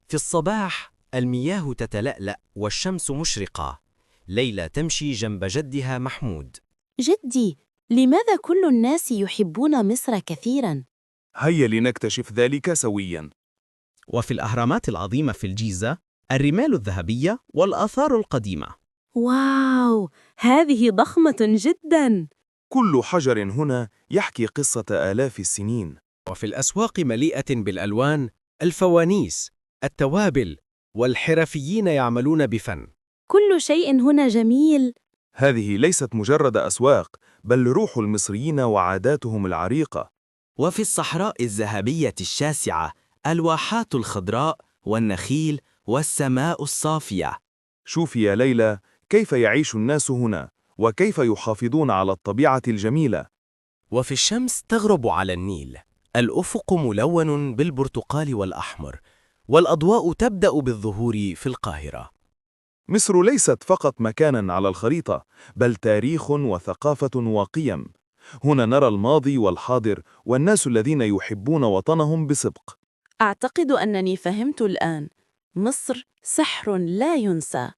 في الصباح المياه تتلألأ والشمس مشرقة. ليلى تمشي جنب جدها محمود. جدي، لماذا كل الناس يحبون مصر كثيراً؟ هيا لنكتشف ذلك سوياً. وفي الأهرامات العظيمة في الجيزة الرمال الذهبية والآثار القديمة. واو، هذه ضخمة جداً. كل حجر هنا يحكي قصة آلاف السنين. وفي الأسواق مليئة بالألوان، الفوانيس، التوابل، والحرفيين يعملون بفن. كل شيء هنا جميل. هذه ليست مجرد أسواق، بل روح المصريين وعاداتهم العريقة. وفي الصحراء الذهبية الشاسعة الواحات الخضراء والنخيل والسماء الصافية. شوفي يا ليلى كيف يعيش الناس هنا، وكيف يحافظون على الطبيعة الجميلة. وفي الشمس تغرب على النيل، الأفق ملون بالبرتقال والأحمر، والأضواء تبدأ بالظهور في القاهرة. مصر ليست فقط مكاناً على الخريطة، بل تاريخ وثقافة وقيم. هنا نرى الماضي والحاضر والناس الذين يحبون وطنهم بصدق. أعتقد أنني فهمت الآن. مصر سحر لا ينسى.